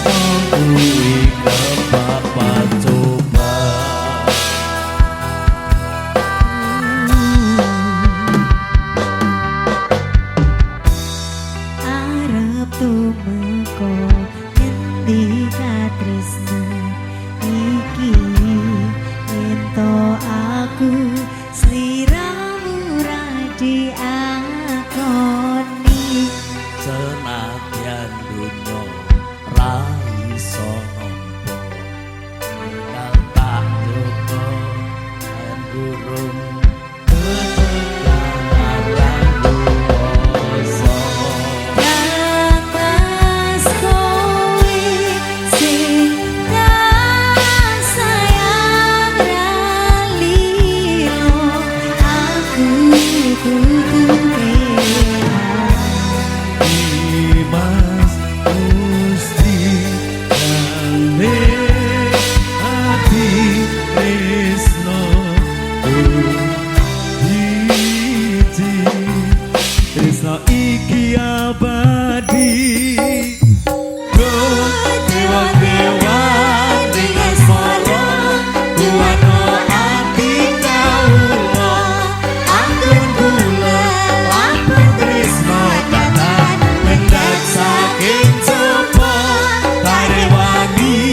tresno kuwi kebak pacoba. Arep tumeka ngendi katresnan iki, yen to aku sliramu ra diakoni? Senadyan donya ra iso nampa, tinggal tak coba yen durung ketekan marang kuwasa. Kang Mas, kowe sing tak sayang ra lilo, aku kudu kelangan. Dimas Gusti gawe ati tresno hiji, tresno iki abadi. Duh dewa dewa ning asmara kuwatno ati kawula, anggun kula lampun tresno kathah mendhat saking coba tarewangi.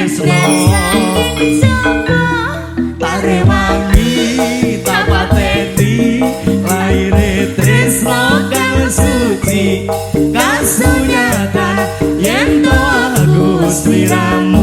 tresno. Saking jaba. Tak rewangi, tak pateni laire tresno kang suci, kasunyatan yen to aku sliramu.